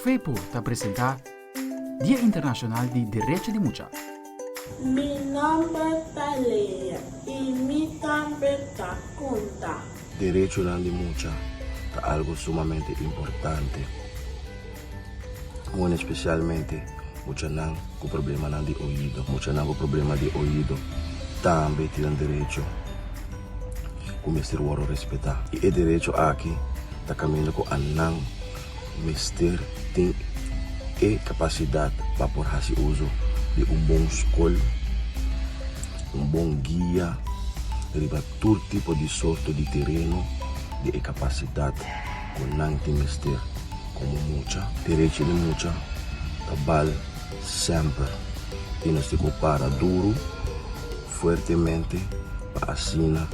FEPO ta presenta Dia Internacional di Derecho di Mucha. Mi nomber ta Lea y mi tambe ta conta. Derechonan di mucha ta algo sumamente importante, bueno especialmente muchanan cu problemanan di oido. Muchanan cu problema di oido tambe tin nan derecho cu mester worde respeta y e derecho aki ta caminda cu anan mester tin e capacidad pa por haci uzo di un bon scol, un bon guia riba tur tipo di sorto di tereno di e capacidad cu nan tin mester como mucha. Derecho di mucha ta bal semper y nos tin cu para duro, fuertemente pa asina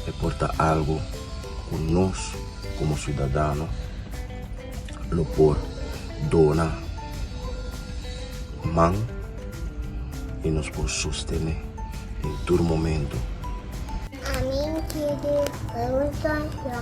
e por ta algo cu nos como ciudadano lo por dona man y nos por sostene den tur momento. Ami kere pregunta.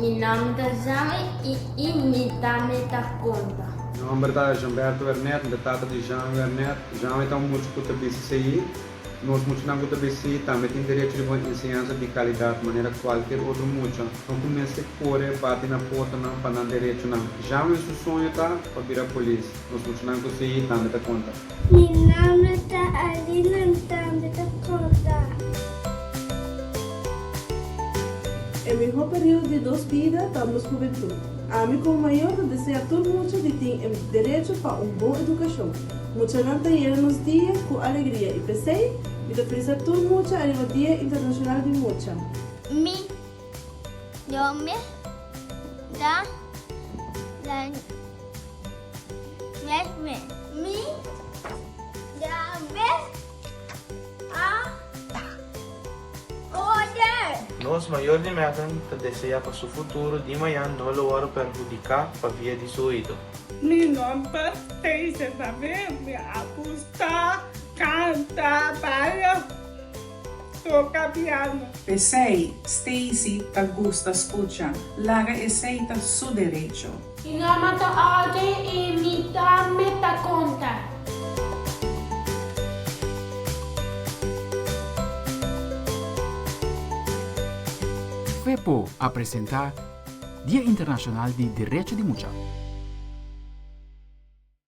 Mi nòmber ta Jame i i mi tambe ta konta. Mi nòmber ta Jeanberto Wernet, mi ta tata di Jean Wernet. Jean e ta un mucha ku ta BCCI. Nos muchanan ku ta BCCI tambe tin derecho riba un enseñansa di kalidat manera kualker otro mucha. No ku mester kore bati na portanan pa nan derechonan. Jean su soño ta pa bira polis. Nos muchanan ku CI tambe ta konta. Mi nomber ta Alina mi tambe ta konta. E mihó periodo di nos bida ta nos hubentut. Ami komo mayor ta desea tur mucha di tin e derecho pa un bon edukashon. Muchanan ta yena nos dia ku alegria i p'esei mi ta felisá tur mucha ariba Dia Internashonal di Mucha. Mi nomber ta Daniel. Mi nomber ta Oder. Nos mayor di Megan ta desea pa su futuro di mañan no lo wòrdu perhudiká pa via di su oido. Mi nomber Stacy tambe mi a gusta canta, baila, toca piano. P'esei, Stacy ta gusta scucha. Laga esei ta su derecho. Mi nomber ta Audrey y mi tambe ta conta. FEPO a presenta Dia Internacional di Derecho di Mucha.